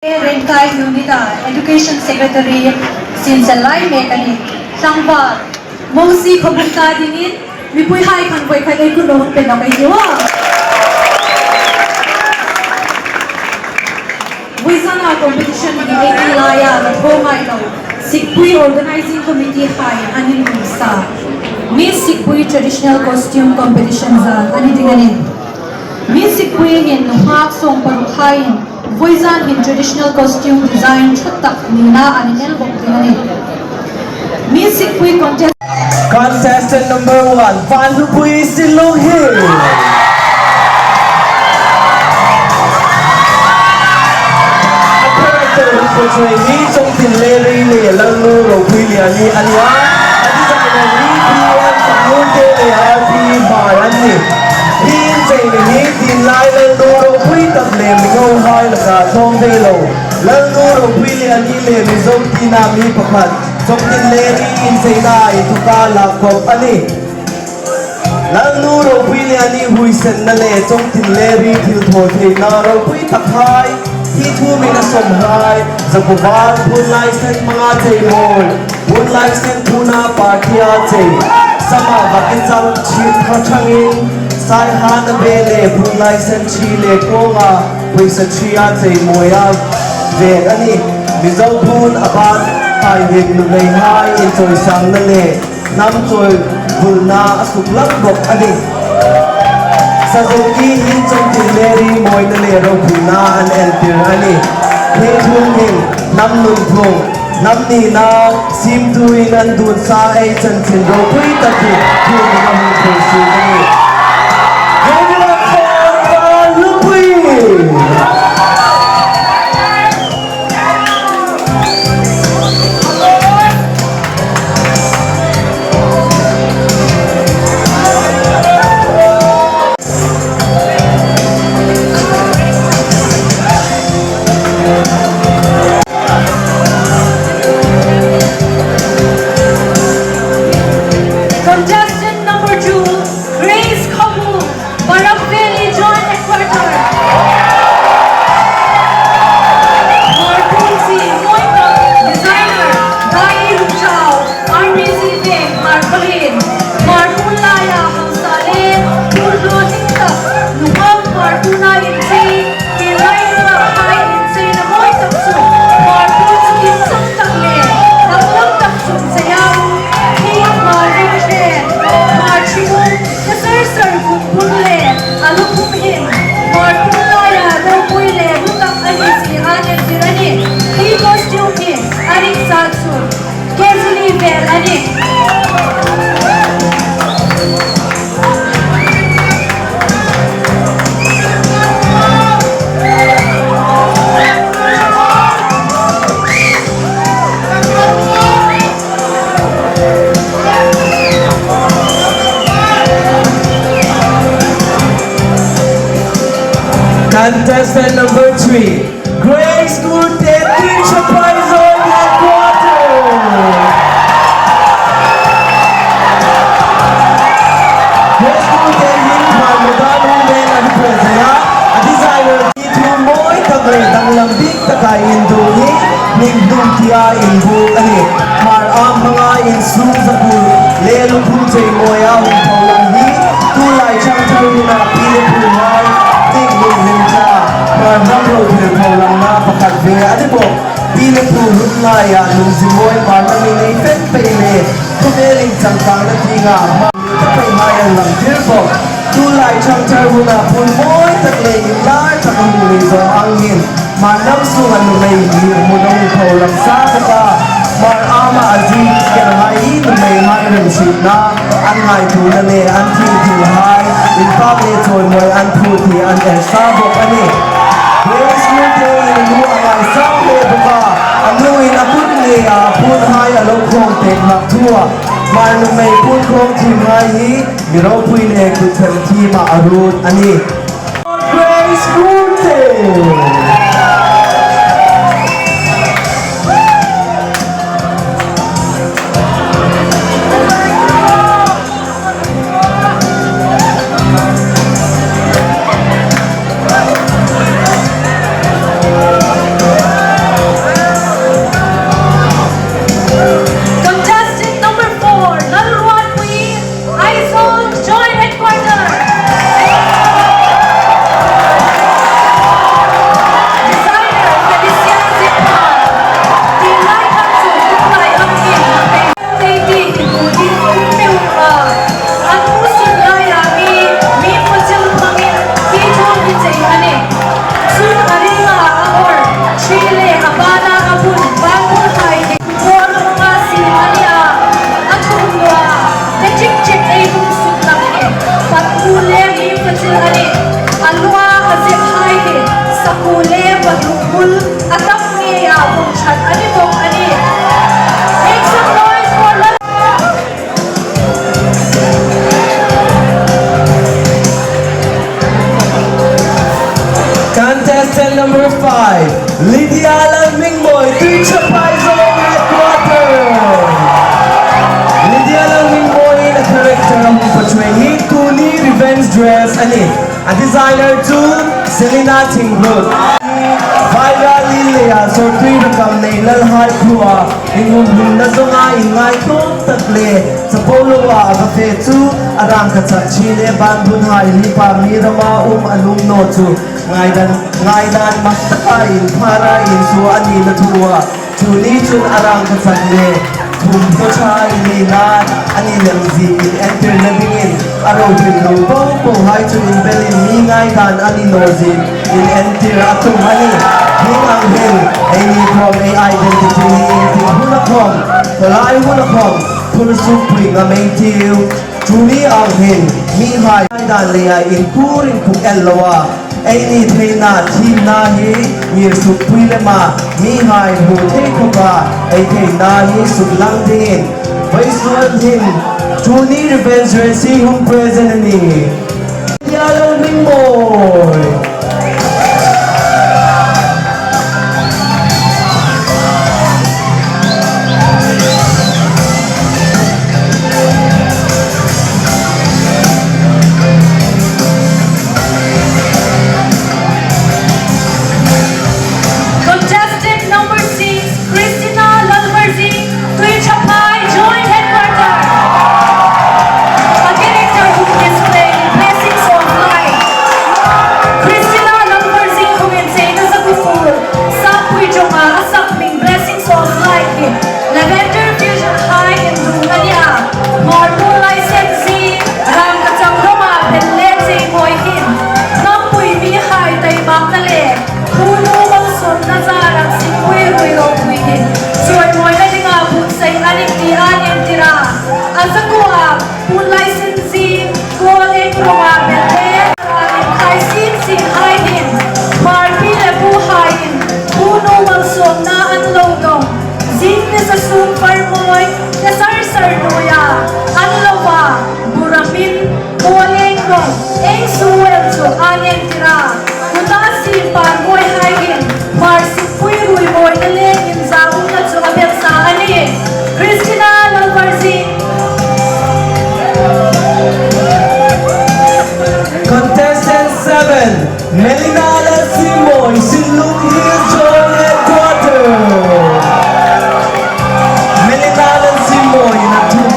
Rengkai Unit-a Education Secretary Sinchel lai mek a ni. Tlangval, Mosi khawbung ta dingin mipui hai khan vawikhat ei kun awm pe nawk ei chu a. Vuizana competition hi ei ti laia la thaw ngai lo Sikpui Organizing Committee hai an inhum sa. Miss Sikpui Traditional Costume Competition zan a ni ding a ni. Miss Sikpui in nuhak 60 haiin Vawi in traditional costume design tha tak nihna an inel bawk thin a ni. Music pui contest. Contestant number one, Vanhlupuii Silung hi! A character hun portray hi Chawngtin Larry leh Lalnu Ropuiliani a ni a, a designer hi PM Sangnute leh RP Hmar an ni. Hi incheina hi Tinlai Lalnu ropui tak leh Mizo hai lakah tlawm ve lo. Lalnu ropui leh a ni leh Mizo tina mi pakhat Chawngtin Leri incheina a inthawka lak kawp a ni. Lalnu ropui leh a ni huisenna leh Chawngtin Leri thil thaw theihna ropui tak hai hi thu min a sawm hai Zapuval phunlai sen hmanga cheimawi phunlai sen phuna parthia chei sama vakin chang chhit kha thangin Saihan a ve leh phunlai sen ṭhi leh kawnga pawisa ṭhi a chei mawi a ven a ni. Mizo phun a ban haihin nulei hai inchawisangna leh hnam chawi vulna a suk lak bawk a ni. Sazuk i hin chawngtin Mary mawina leh ropuina an entir a ni. He thung hin hnam nunphung, hnam nihna, Simtuin an dun sa ei chanchin ropui tak hi thil dang a hmuh thei si a ni. Give it up for Vanlupui! Contestant number 2, Grace Khobu, Barak Valley Joint Headquarter. Marpun si Moita, designer, Dai Rukchao, RBC Bank, Marpalin, Marpun Laya, Hamsale, Purlo Hingta, Nuhang Marpuna Inchei, Tilai nunah khai incheina mawi tak chu hmarpur chu kimchang tak leh danglam tak chu chei a, hei hmar ring hle, hmar thingum, ka sar sar vut bun leh a lukhum hin hmarpur laia ropui leh hlu tak a ni tih a entir a ni. Hei costume hi a ring zat chu Kezili vel a ni. Contestant number 3, Grace Gute Teacher Paizawl Headquarters. Grace Gute hi Hmar Modern Women an present a, a designer hi thu mawi tak leh danglam bik taka indu hi hnim hnum tia inbuk a ni. Hmar am hmanga insum zakur leh lukhum chei mawia hun tho lam hi tunlai thangthar hunah pi leh pu ngai dik lung hlim tla Hmar ram rothil tho lamna pakhat ve a ni bawk. Pi leh pu hun laiah lungzi mawi hmar lami nei fet peih leh khawvel in changkangna zingah hma ka peih ngai an lang tir bawk. Tunlai thangthar hunah phun mawi tak leh inlar tak a hmuh leh zawng angin Hmar lam chhunga nu mei lir hmun a hmu tho lam sa bawk a, Hmar ama a zing ker hai hi nu mei hai remhritna an ngaithuna leh an thih thil hai inpak leh chawimawi an phu tih an er sa bawk a ni. Grace Nute in a nu a ngaisang hle bawk a, a nu in a kut ngei ah phun hai a lo khawng tek hmak thu a, Hmar nu mei phun khawng thim hai hi mi ropui leh kuthem thim ah a rut a ni. Grace Nute! Melina Thinglut hi Vairali leiah Sawrtui rakam nei Lalhai khua inhumhimna zawnga inngaitlawm tak leh chapo loah a va fe chu a rangkha chak thin e. Banbun hai hlipa mi rama um a lung naw chu ngaidan ngaidan mak taka inphara insu a nihna thu a chu ni chun a rangkha chak leh thum hnaw tha i nih nan a ni lem zi in entirna dingin a rohil lo bo bo hai chun inbelin mi ngaidan a ni naw zin in entir a tum a ni. Hing ang hin ei ni khawm ei identity hi intik hun a khawm, khawlai hun a khawm, phur suk pui nga mei tiu. Chu ni ang hin mi hai dan lei ah in kur in khuk el lo a, ei ni thei na thim na hi ngir suk pui lem a, mi hai hmu thei khawp a ei thei na hi suk lang ding in vai sual hin chu ni revenge resi hum present a ni. Tia lo hming mawi. Contestant number 6, Christina Lalvarzi, Tuichapai Joint Headquarter. A character who display blessings of life. Christina Lalvarzi khawin cheina zakufur, Sappui Jonga a sakming blessings of life hi Lavender Fusion High in dung a nia. Marpur License zing rangkachak rawngah phel leh cheimawi hin hnampui mi hai taimakna leh Khunu malsawmna zarah sikpui rui ropui hi chawimawina dingah buhsaih an intih a an entir a, a zakuah Pu License zing kawl eng rawngah belh leh inkhai sin sin hai hin Marpi leh Pu Haiin Khunu malsawmna an lo dawng zing ni sa sum parmawi te sar sar hnuaia an lo va buramin kawl eng rawng eng suel chu an entir a. Kuta sim par mawi haiin hmar sikpui rui mawina leng in zaumna chu a belh sa a ni. Christina Lalvarzi. Contestant 7, Melina Lalsimawi, Sinlung Hills Joint Headquarter. Melina Lalsimawi in a thup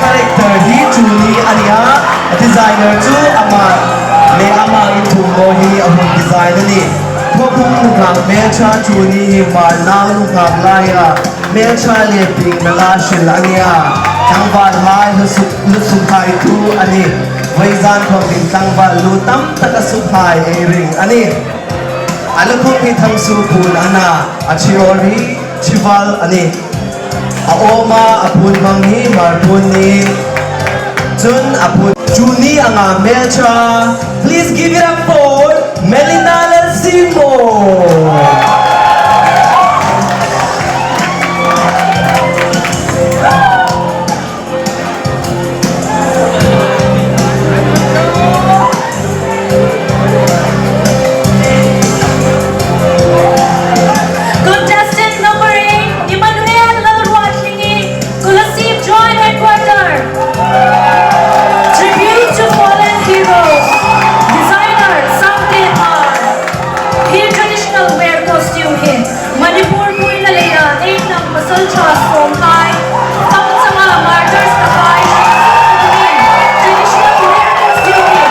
character hi Julie a ni a, a designer chu amah leh amah in thawmhnaw hi a hun design a ni. Khawphung nuhngak hmeltha Julie hi vanlang nuhngak laia hmeltha leh ping nala hrilh a nia. Tlangval hai lusuk hai thu a ni. Vaizan khawmin tlangval lu tam tak a suk hai ei ring a ni. A lukhum hi thangsu phun a na, a thiawl hi thival a ni. A awm a, a phun hmang hi mar phun ni. Cun a phun. Juni anga hmeltha. Please give it up for Melina Lalsimo. Contestant number 8, Emmanuel Lalruatlingi, Kolasib Joint Headquarter. Tribute to fallen heroes. Designer Sangte Hmar. He traditional wear costume hi Manipur puina leia ei hnam pasaltha sawmhai fang changa martyrs na kai hriat traditional wear costume hi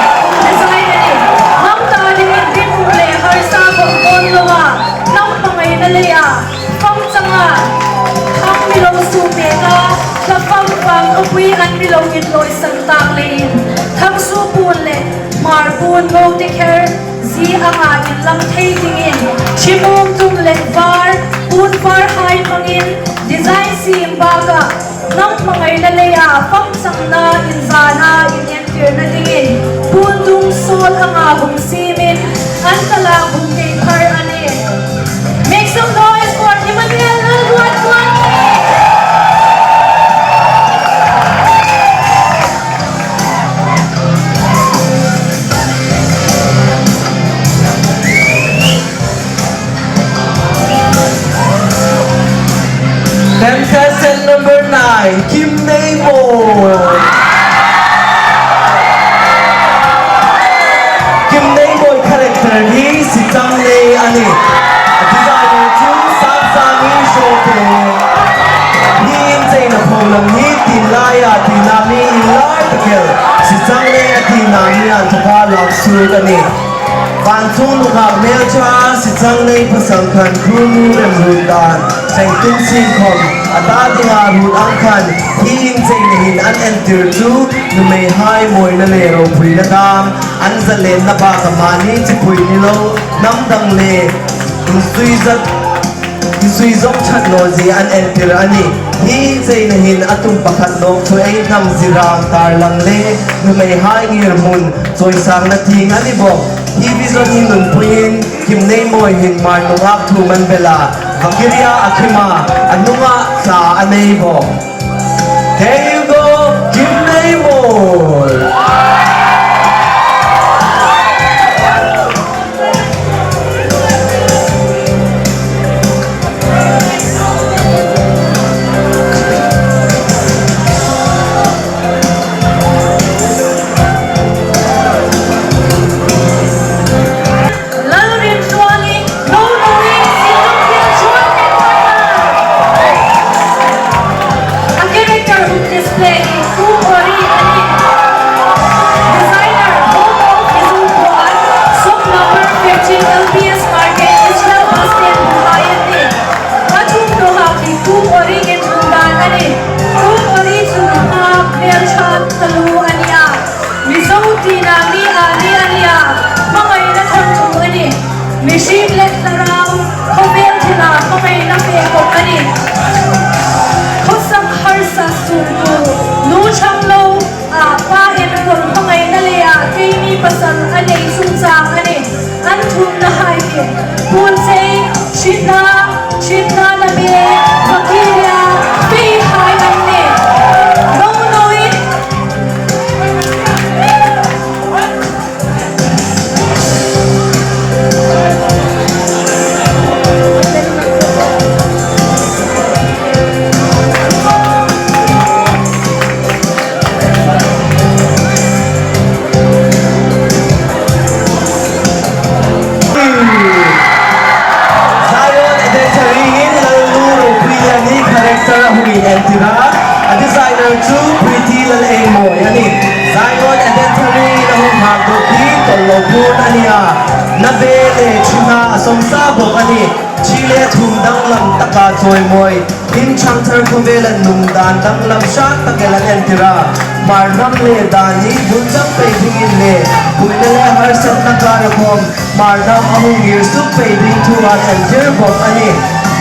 design a ni. Hnam ta dingin rinmu leh harsa bawk dawn loa hnam hmangaihna leia fang changa thang milo su peka hla fang vang khawpui an milo inlawisan tak leiin thangsu pun leh hmar pun ngo te kher Zi anga in lang thei dingin Ṭhimum tum leh var, pun var hai hmangin design sim bakah hnam hmangaihna leia famchangna inzana inentirna dingin pun tum sawl anga hum simin an talak hum thei thar a ni. Make some noise for Emmanuel Lalruatmuani! chhuk a ni. Van chung nungak hmeltha si chang nei pasal khan khurnu rem rut dan thleng tum chin khawm a ta dingah rut ang khan hi inchei nehin an entir chu numei hai mawina leh ropuina dam an zalenna baka mahni chipui ni lo hnam dang leh insuizat Zui zawng that law zi an entir a ni. Hi cheina hin a tum pakhat lawng chu ei hnam zirang tarlang le numei hai ngir hmun chawisang na thing a ni bawk. Hi vision hi nunpuiin kim nei mawi hin mar nungak thu man bela Vakiria a khima a hnungah tla a nei bawk. There you go, kim nei mawi. Lalrinchuangi, Nono-i, Silungthil Joint Headquarter. A character who display hi Pu Ori a ni. Designer, Home of Mizo Khuan, Shop number 15 LPS Market, Israel Bus Stand, Mumbai an ni. A thumhnawhah khi Pu Ori nge thum dan a ni. Pu Ori chu hma hmeltha talu a nia. Mizo tina mi a ni a nia. Hmangaihna thawnthu a ni. Mihring leh thlarau khawvel thilah hmangaihna pe kawp a ni. Khawsak harsa sumtu nu chang lo a pa enkawl hmangaihna leh ah keimi pasal a nei chungchang a ni. An thumna hai hi Punchei, Hritna, Hritna na be, Vakiria, Fei hai an ni. Nonoi. Zion Adventure in Lalnu Ropuiliani character a hung in entir a, a designer chu Preeti Lalengmawi a ni. Zion Adventure in a hung hak dawh hi tawlh lo phun a nia, na ve leh chhuna a sawmsa bawk a ni. Thi leh thum danglam taka chawimawi in thangthar khawvel an nung dan danglam hrang takel an entir a, hmar hnam leh dan hi bul chang peih dingin leh puihna leh harsatna kar a khawm hmar hnam a hung ngir sup peih ding thu an entir bawk a ni.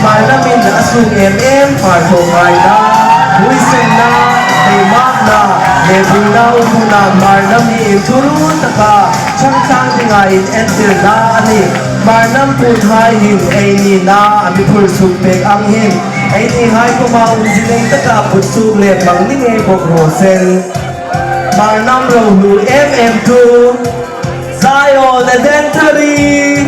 Hmar hnamin a suk em em hmar thawh ngaina, huisenna, teimakna leh puihna u hmuna hmar hnam hi inthurun taka changchang dingah in entirna a ni. Hmarnam put hai hin ei ni na a mi phur chhuk pek ang hin ei ni hai kawma umzi nei taka put chuk leh mang ni ngei bawk rawh sen. Hmarnam rohlu em em tu Zion Adventury.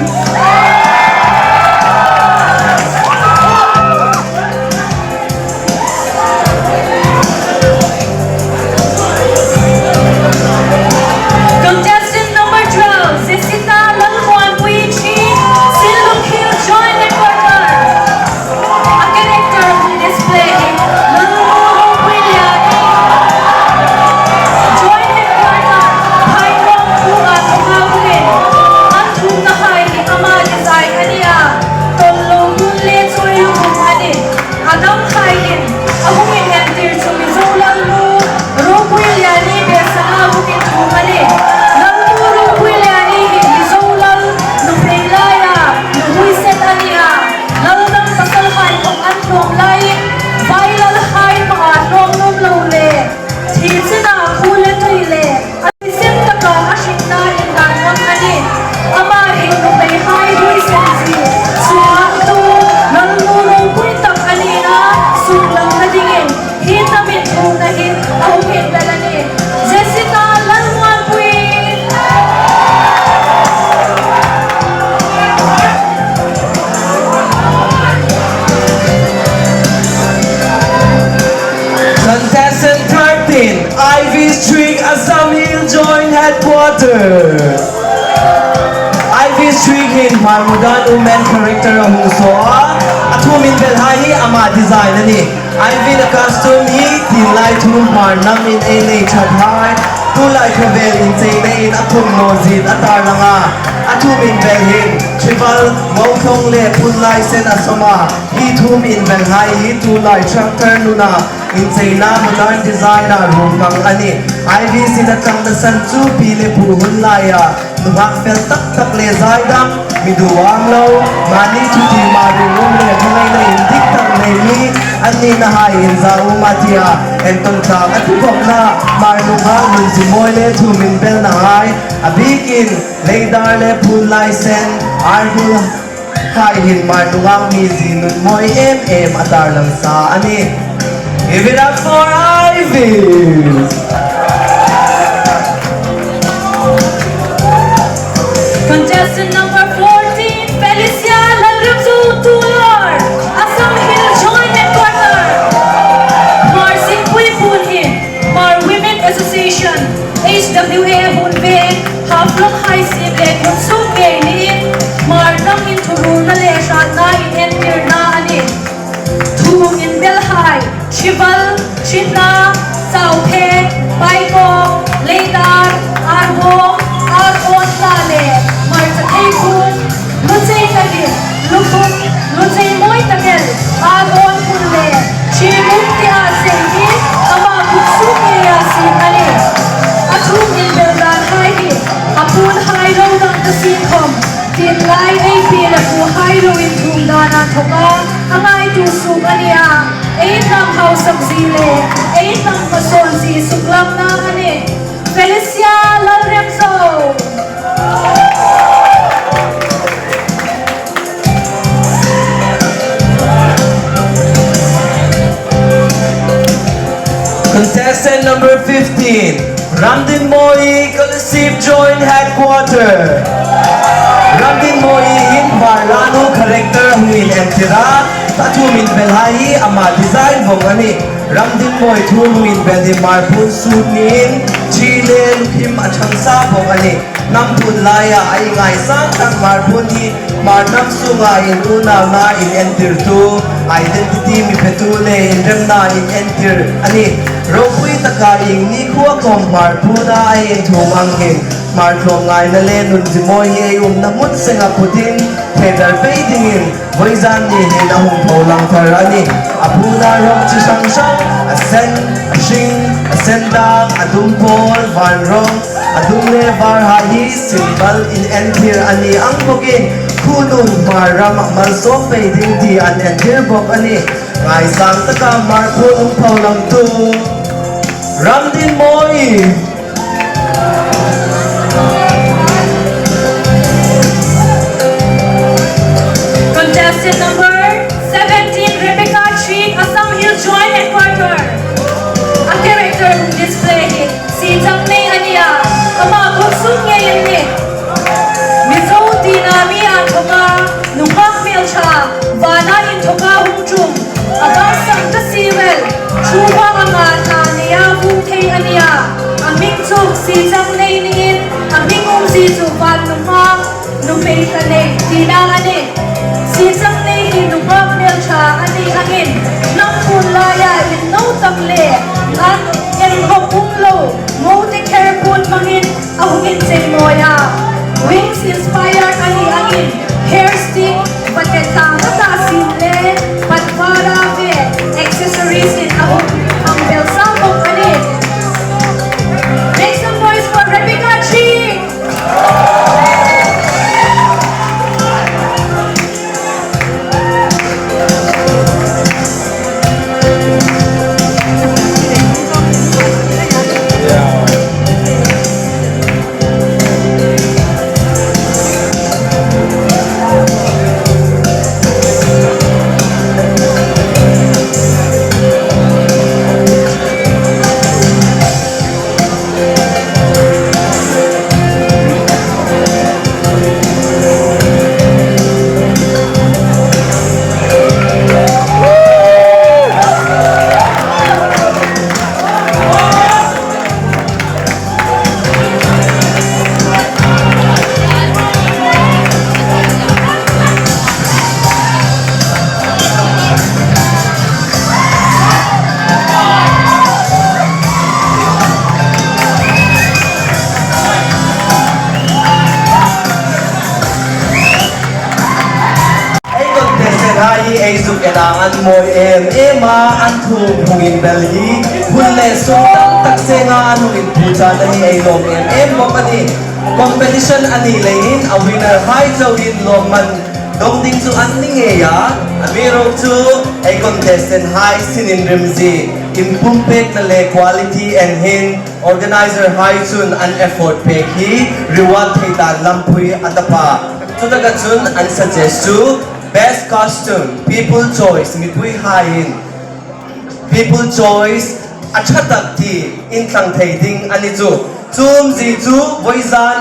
Contestant number 12, Jessica Lalmuanpuii Chi, Siluk Hill Joint Headquarter. A character who display hi Lalmuropuiliani. Joint Headquarter, Phailawng khua Thawngaurin. An thumna hai hi ama design a nia. Tawllo bul leh chawi lukhum a ni. A dang khaiin a hung inentir chu Mizo Lalnu Ropuiliani Behsanga bawkin thum a ni. Lalnu Ropuiliani hi Mizo Lal nuphei laia nuhuiset a ni a, Lal dang pasal hai thawk an hlawm laiin Vai Lal hai hmangah hlawm nawm lo leh thi chinah khu le tui leh a thisen taka a hrinna indan ngam a ni. Amah hi nuphei hai huisen chi chungah tu lalnu ropui tak a ni a, suk lamna dingin hi hnamin thuna hi a humhim bel a ni. Jessica Lalmuanpui. Contestant 13, Ivy Street Assam Hill Joint Headquarters. Ivy Street hin Hmarmudan Women character a hung sawh a, a thum in bel hai hi amah design a ni. Ivy na costume hi tin lai thum hmar nam in ei nei that hai. Tunlai khawvel incheina in a thawmhnaw zin a tarlang a, a thum inbelhin Thrival, Mautlawng leh Phunlai sen a sawm a, hi thum inbelhai hi tunlai ṭhangthar nuna incheina modern design ah rum hmang a ni. Ivy sin a tlang nasan chu pi leh pu hun laia nuhak fel tak tak leh zaidam, mi duham lo, mahni thuti mah rilru leh hmangaihna in dik tak nei mi an nihna hai in za um a tia entawn tlak a ti bawk na. Hmar nuhak nun zimawi leh thu min belna ngai a bikin leidar leh phun lai sen arhul Khaihin Marlungang mi zi nun mawi em em a tarlang sa a ni. Give it up for Ivy! Contestant number 14, Felicia Lalrimzu Tulor, Assam Hill Joint Headquarter. Hmar Singpui Phun hi Hmar Women Association, HWA, hun veng Haflong High Sim leh Khutsum ngei niin Hmar ram inthurulna leh hranna inentirna a ni. Thum inbelhai, Hrival, Hrihna, Chauphe, Paikawng, Leidar, Arwong, Arawn tla leh Hmarcha Theiphung, Luchei takin, Luphum, Luchei mawi takel, Arawn hmun leh Hrihmum tia sei hi amah kut sum ngeia sin a ni. A thum inbel dan hai hi a phun hai lo dang ka sin khawm. Tinlai ei pi le pu hai lo in thum dan ah thawk a, a ngaitu suk a nia. Ei hnam hausak zi le ei hnam hmasawn zi suk lamna a ni. Felicia Lalremzo. Contestant number 15, Ramdinmawii Kolasib Joint Headquarter. Ramdinmawii in Varlanu character hungin entir a, a thum in belhai hi ama design vawng a ni. Ramdinmawii thum hungin bel hi marphun suit niin thi le lukhim a chang sa bawk a ni. Hnam phun laia a ingaisang tak marphun hi Hmar hnam chunga in unauna in entirtu, identity mi petu leh inremna in entir a ni. Ropui taka ing nikhua kawm hmar phuna a inthum ang hin hmar tlawmngaina leh nun zimawi hi ei umna hmun senga putin thehdar phei dingin vawizan ni hin a hung tho lang thar a ni. A phuna rawng chi hrang hrang, a sen, a hring, a sendang, a dum pawl, van rawng, A dum leh var ha hi symbol in entir a ni ang bawkin Khunun hmar ram malsawm phei ding tih an entir bawk a ni. Ngaisang taka hmar phun pho langtu Ramdinmawi. Contestant number 17 Rebecca Ching Assam Hill Joint Headquarter. A character who display hi Sichang nei a nia, amah kut sum ngei an ni. Mizo tina mi an thawk a, nunghak hmeltha vana inthawk a hung tum, a bangsam ka sivel, thu vang anga hna neia vung thei a nia. A hming chu Sichang nei niin a hming awmzi chu van nunghak, nuhmeitla nei tihna a ni. Sichang nei hi nunghak hmeltha a nih angin hnam phun laia inno tak leh an Engvawk um lo, Mote kher phun hmangin a hung in chei mawi a, Wings inspired a nih angin hair stick, patet tang vata sin le pat vara ve accessories in a hung hmang bel sang bawk a ni. Make some noise for Rebecca Ching! ei zuk en a an mawi em em a, an thu phungin bel hi hun leh sum tam tak chenga an hung in phu chan a hi ei lawm em em bawk a ni. Competition a nih leiin a winner hai chauhin lawmman dawng ding chu an ni ngei a, a mi ro chu ei contestant hai sinin rimzi inpumpekna leh quality en hin organizer hai chun an effort pek hi reward thei dan lampui a dapa. Chutaka chun an suggest chu best costume, people choice mipui haiin people choice a tha tak ti intlang thei ding a ni chu. Chumzi chu vawi zan.